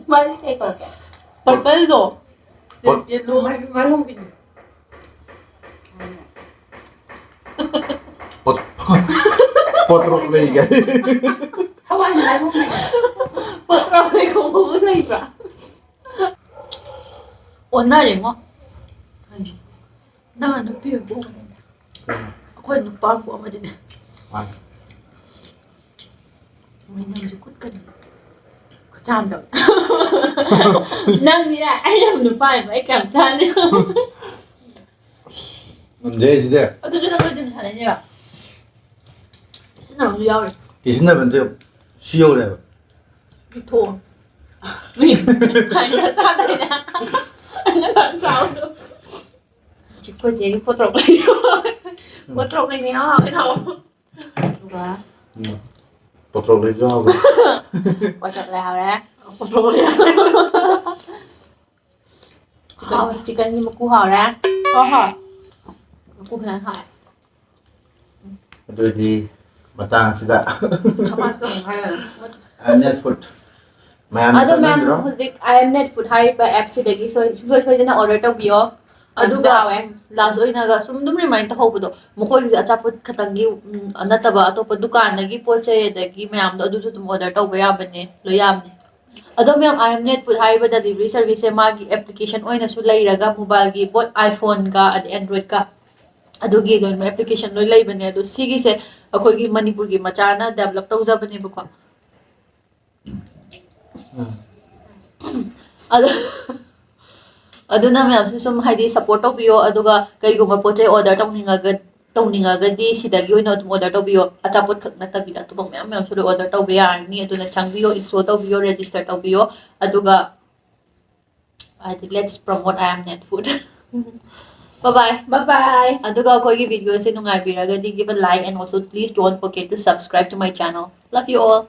ꯃꯥꯗꯤ ꯀꯩ ꯀꯧꯒꯦ? ꯄꯔꯄꯜꯗꯣ꯫ ꯄꯣꯠ-, ꯌꯦꯜꯂꯣ꯫ ꯃꯥꯏ-, ꯃꯥꯂꯣꯝꯒꯤꯅꯤ꯫ ꯄꯣꯠ-, ꯄꯣꯇ꯭ꯔꯣꯛ ꯂꯩ ꯀꯥꯏ꯫ ꯍꯋꯥꯏ ꯃꯥꯂꯣꯝꯒꯤ꯫ ꯄꯣꯇ꯭ꯔꯣꯛ ꯂꯩ ꯀꯧꯕ ꯑꯃ ꯂꯩꯕ꯭ꯔꯥ? ꯑꯣꯟꯅꯔꯦꯉꯣ꯫ ꯀꯩ? ꯅꯪꯅ ꯅꯨꯄꯤ ꯑꯣꯏꯅ ꯄꯣꯛꯀꯅꯤꯗ꯫ ꯎꯝ꯫ ꯑꯩꯈꯣꯏ ꯅꯨꯄꯥ ꯑꯣꯏꯅ ꯄꯣꯛꯑꯝꯃꯗꯤꯅꯦ꯫ ꯃꯥꯅꯤ꯫ ꯃꯣꯏꯅꯝꯁꯦ ꯀꯨꯠꯀꯅꯤ꯫ ꯈꯨꯆꯥꯝꯗꯣ꯫ ꯅꯪꯅꯤꯅ ꯑꯩꯅ ꯅꯨꯄꯥ ꯑꯣꯏꯕ ꯑꯩ ꯀꯌꯥꯝ ꯆꯥꯅꯤ? ꯉꯝꯗꯦ ꯑꯩ ꯁꯤꯗꯤ꯫ ꯑꯗꯨꯁꯨ ꯅꯪ ꯖꯤꯝ ꯁꯥꯟꯅꯩꯅꯦꯕ꯫ ꯁꯤꯖꯤꯟꯅꯕꯁꯨ ꯌꯥꯎꯔꯤ꯫ ꯀꯤꯁꯤꯟꯅꯕ ꯅꯠꯇꯦ, ꯁꯤ ꯌꯧꯔꯦꯕ꯫ ꯄꯤꯊꯣꯛꯑꯣ꯫ ꯃꯤ ꯍꯥꯏꯅ ꯆꯥꯗꯣꯏꯅꯦ꯫ ꯑꯩꯅ ꯆꯥꯕꯗꯣ꯫ ꯑꯩꯈꯣꯏ ꯆꯦꯒꯤ ꯄꯣꯠꯇ꯭ꯔꯣꯛ ꯂꯩ꯫ ꯄꯣꯠꯇ꯭ꯔꯣꯛ ꯂꯩꯅꯤ ꯍꯥꯎ ꯍꯥꯎ꯫ ꯑꯗꯨꯒ ꯎꯝ꯫ ꯄꯣꯠꯇ꯭ꯔꯣꯛ ꯂꯩꯁꯨ ꯍꯥꯎꯕ꯫ ꯄꯣꯠꯇ꯭ꯔꯣꯛ ꯂꯩ ꯍꯥꯎꯔꯦ꯫ ꯄꯣꯠꯇ꯭ꯔꯣꯛ ꯂꯩ ꯍꯥꯎꯔꯦ꯫ ꯆꯤꯀꯟ, ꯆꯤꯀꯟꯒꯤ ꯃꯀꯨ ꯍꯥꯎꯔꯦ꯫ ꯍꯣꯏ, ꯍꯣꯏ꯫ ꯃꯀꯨ ꯐꯖꯅ ꯍꯥꯎꯔꯦ꯫ ꯑꯗꯨꯗꯤ ꯃꯇꯥꯡ ꯑꯁꯤꯗ ꯀꯃꯥꯏꯅ ꯇꯧꯕꯅꯣ ꯍꯥꯏꯔꯒꯅ? ꯑꯥꯏ ꯑꯦꯝ ꯅꯦꯠ ꯐꯨꯗ ꯃꯌꯥꯝꯅ ꯑꯗꯣ ꯃꯌꯥꯝ ꯆꯠꯅꯕꯤꯔꯣ꯫ ꯍꯧꯖꯤꯛ ꯑꯥꯏ ꯑꯦꯝ ꯅꯦꯠ ꯐꯨꯗ ꯍꯥꯏꯔꯤꯕ ꯑꯦꯞꯁꯤꯗꯒꯤ ꯁꯣꯏ-, ꯁꯨꯡꯁꯣꯏ ꯁꯣꯏꯗꯅ ꯑꯣꯔꯗꯔ ꯇꯧꯕꯤꯌꯣ꯫ ꯑꯗꯨꯒ ꯑꯗꯨꯒ ꯍꯥꯎꯋꯦ꯫ ꯂꯥꯁ ꯑꯣꯏꯅꯒ ꯁꯨꯝ ꯑꯗꯨꯝ ꯔꯤꯃꯥꯏꯟ ꯇꯧꯍꯧꯕꯗꯣ, ꯃꯈꯣꯏꯒꯤꯁꯦ ꯑꯆꯥꯄꯣꯠ ꯈꯛꯇꯪꯒꯤ, ꯎꯝ, ꯅꯠꯇꯕ ꯑꯇꯣꯞꯄ ꯗꯨꯀꯥꯟꯗꯒꯤ ꯄꯣꯠ ꯆꯩ ꯑꯗꯒꯤ ꯃꯌꯥꯝꯗꯣ ꯑꯗꯨꯁꯨ ꯑꯗꯨꯝ ꯑꯣꯔꯗꯔ ꯇꯧꯕ ꯌꯥꯕꯅꯦ, ꯂꯣꯏ ꯌꯥꯕꯅꯦ꯫ ꯑꯗꯣ ꯃꯌꯥꯝ, ꯑꯥꯏ ꯑꯦꯝ ꯅꯦꯠ ꯐꯨꯗ ꯍꯥꯏꯔꯤꯕ ꯗꯦꯂꯤꯚꯔꯤ ꯁꯔꯚꯤꯁꯁꯦ ꯃꯥꯒꯤ ꯑꯦꯄ꯭ꯂꯤꯀꯦꯁꯟ ꯑꯣꯏꯅꯁꯨ ꯂꯩꯔꯒ ꯃꯣꯕꯥꯏꯜꯒꯤ ꯄꯣꯠ iPhone-ꯀ ꯑꯗꯩ Android-ꯀ ꯑꯗꯨꯒꯤ ꯂꯣꯏꯅꯃꯛ ꯑꯦꯄ꯭ꯂꯤꯀꯦꯁꯟ ꯂꯣꯏ ꯂꯩꯕꯅꯦ꯫ ꯑꯗꯣ ꯁꯤꯒꯤꯁꯦ ꯑꯩꯈꯣꯏꯒꯤ ꯃꯅꯤꯄꯨꯔꯒꯤ ꯃꯆꯥꯅ ꯗꯦꯕꯂꯞ ꯇꯧꯖꯕꯅꯦꯕꯀꯣ꯫ ꯎꯝ꯫ ꯑꯗꯣ, ꯑꯗꯨꯅ ꯃꯌꯥꯝꯁꯨ ꯁꯨꯝ ꯍꯥꯏꯗꯤ ꯁꯞꯄꯣꯔꯠ ꯇꯧꯕꯤꯌꯣ, ꯑꯗꯨꯒ ꯀꯩꯒꯨꯝꯕ ꯄꯣꯠ ꯆꯩ ꯑꯣꯔꯗꯔ ꯇꯧꯅꯤꯡꯉꯒ, ꯇꯧꯅꯤꯡꯉꯒꯗꯤ ꯁꯤꯗꯒꯤ ꯑꯣꯏꯅ ꯑꯗꯨꯝ ꯑꯣꯔꯗꯔ ꯇꯧꯕꯤꯌꯣ꯫ ꯑꯆꯥꯄꯣꯠ ꯈꯛ ꯅꯠꯇꯕꯤꯗ ꯑꯇꯣꯞꯄ ꯃꯌꯥꯝ ꯃꯌꯥꯝꯁꯨ ꯂꯣꯏ ꯑꯣꯔꯗꯔ ꯇꯧꯕ ꯌꯥꯔꯅꯤ꯫ ꯑꯗꯨꯅ ꯆꯪꯕꯤꯌꯣ, ꯏꯟꯁꯇꯣꯜ ꯇꯧꯕꯤꯌꯣ, ꯔꯦꯖꯤꯁꯇꯔ ꯇꯧꯕꯤꯌꯣ꯫ ꯑꯗꯨꯒ ꯍꯥꯏꯗꯤ, let's promote I am Net Food. Bye bye. Bye bye. ꯑꯗꯨꯒ ꯑꯩꯈꯣꯏꯒꯤ ꯚꯤꯗꯤꯑꯣꯁꯦ ꯅꯨꯡꯉꯥꯏꯕꯤꯔꯒꯗꯤ give a like and also please don't forget to subscribe to my channel. Love you all.